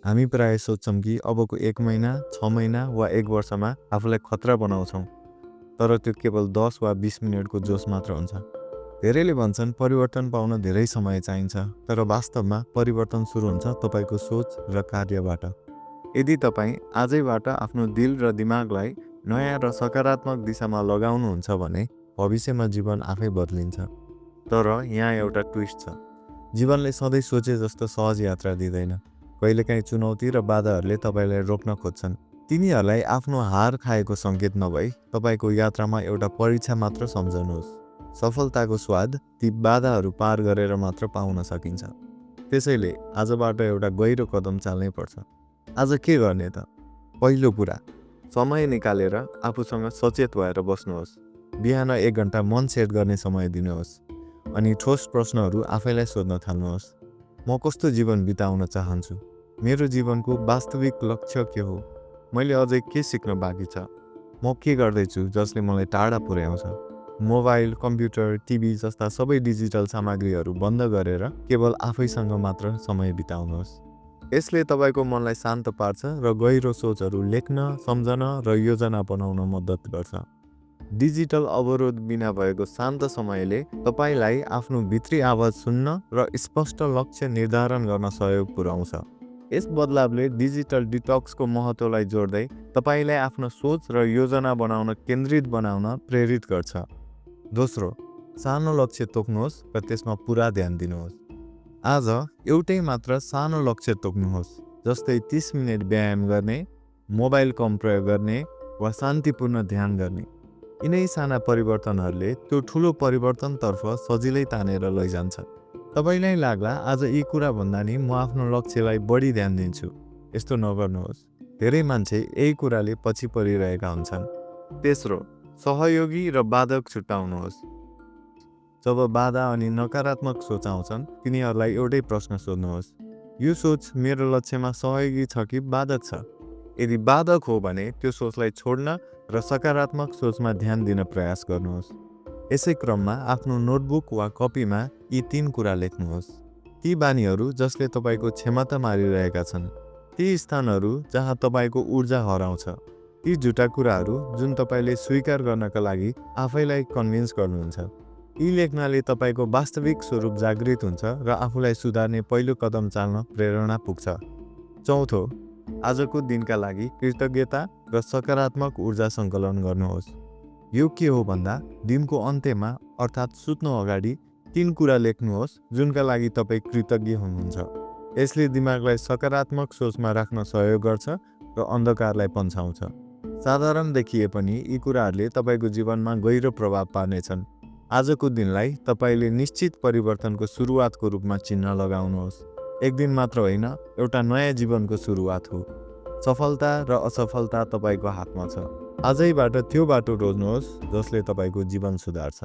हामी प्राय सोच्छौँ कि अबको 1 महिना, 6 महिना वा 1 वर्षमा आफूलाई खतरा बनाउँछौँ, तर त्यो केवल 10 वा 20 मिनटको जोस मात्र हुन्छ। धेरैले भन्छन् परिवर्तन पाउन धेरै समय चाहिन्छ, तर वास्तवमा परिवर्तन सुरु हुन्छ तपाईको सोच र कार्यबाट। यदि तपाईँ आजैबाट आफ्नो दिल र दिमागलाई नयाँ र सकारात्मक दिशामा लगाउनुहुन्छ भने भविष्यमा जीवन आफै बदलिन्छ। तर यहाँ एउटा ट्विस्ट छ। जीवनले सधैँ सोचे जस्तो सहज यात्रा दिँदैन। कहिलेकाहीँ चुनौती र बाधाहरूले तपाईलाई रोक्न खोज्छन्। तिनीहरूलाई आफ्नो हार खाएको सङ्केत नभई तपाईको यात्रामा एउटा परीक्षा मात्र सम्झनुहोस्। सफलताको स्वाद ती बाधाहरू पार गरेर मात्र पाउन सकिन्छ। त्यसैले आजबाट एउटा गहिरो कदम चाल्नै पर्छ। आज के गर्ने त? पहिलो कुरा, समय निकालेर आफूसँग सचेत भएर बस्नुहोस्। बिहान 1 घण्टा मन सेट गर्ने समय दिनुहोस्। अनि ठोस प्रश्नहरू आफैलाई सोध्न थाल्नुहोस्। म कस्तो जीवन बिताउन चाहन्छु? मेरो जीवनको वास्तविक लक्ष्य के हो? मैले अझै के सिक्न बाँकी छ? म के गर्दैछु जसले मलाई टाढा पुर्याउँछ? मोबाइल, कम्प्युटर, टिभी जस्ता सबै डिजिटल सामग्रीहरू बन्द गरेर केवल आफैसँग मात्र समय बिताउनुहोस्। यसले तपाईको मनलाई शान्त पार्छ र गहिरो सोचहरू लेख्न, सम्झन र योजना बनाउन मद्दत गर्छ। डिजिटल अवरोध बिना भएको शान्त समयले तपाईलाई आफ्नो भित्री आवाज सुन्न र स्पष्ट लक्ष्य निर्धारण गर्न सहयोग पुर्याउँछ। यस बदलावले डिजिटल डिटक्सको महत्त्वलाई जोड्दै तपाईलाई आफ्नो सोच र योजना बनाउन केन्द्रित बनाउन प्रेरित गर्छ। दोस्रो, सानो लक्ष्य तोक्नुहोस् र त्यसमा पुरा ध्यान दिनुहोस्। आज एउटै मात्र सानो लक्ष्य तोक्नुहोस्, जस्तै 30 मिनेट व्यायाम गर्ने, मोबाइल कम प्रयोग गर्ने वा शान्तिपूर्ण ध्यान गर्ने। यिनै साना परिवर्तनहरूले त्यो ठुलो परिवर्तनतर्फ सजिलै तानेर लैजान्छ। तपाईलाई लाग्ला आज यी कुरा भन्दा नि म आफ्नो लक्ष्यलाई बढी ध्यान दिन्छु। यस्तो नगर्नुहोस्। धेरै मान्छे यही कुराले पछि परिरहेका हुन्छन्। तेस्रो, सहयोगी र बाधक छुटाउनुहोस्। जब बाधा अनि नकारात्मक सोच आउँछन्, तिनीहरूलाई एउटै प्रश्न सोध्नुहोस्। यो सोच मेरो लक्ष्यमा सहयोगी छ कि बाधक छ? यदि बाधक हो भने त्यो सोचलाई छोड्न र सकारात्मक सोचमा ध्यान दिन प्रयास गर्नुहोस्। यसै क्रममा आफ्नो नोटबुक वा कपीमा यी 3 कुरा लेख्नुहोस्। ती बानीहरू जसले तपाईको क्षमता मारिरहेका छन्, ती स्थानहरू जहाँ तपाईको ऊर्जा हराउँछ, ती झुटा कुराहरू जुन तपाईले स्वीकार गर्नका लागि आफैलाई कन्भिन्स गर्नुहुन्छ। यी लेख्नाले तपाईको वास्तविक स्वरूप जागृत हुन्छ र आफूलाई सुधार्ने पहिलो कदम चाल्न प्रेरणा पुग्छ। चौथो, आजको दिनका लागि कृतज्ञता र सकारात्मक ऊर्जा सङ्कलन गर्नुहोस्। यो के हो भन्दा दिनको अन्त्यमा अर्थात् सुत्नु अगाडि 3 कुरा लेख्नुहोस् जुनका लागि तपाईँ कृतज्ञ हुनुहुन्छ। यसले दिमागलाई सकारात्मक सोचमा राख्न सहयोग गर्छ र अन्धकारलाई पन्छाउँछ। साधारण देखिए पनि यी कुराहरूले तपाईको जीवनमा गहिरो प्रभाव पार्नेछन्। आजको दिनलाई तपाईले निश्चित परिवर्तनको सुरुवातको रूपमा चिन्ह लगाउनुहोस्। एक दिन मात्र होइन, एउटा नयाँ जीवनको सुरुवात हो। सफलता र असफलता तपाईको हातमा छ। आजैबाट त्यो बाटो रोज्नुहोस् जसले तपाईको जीवन सुधार्छ।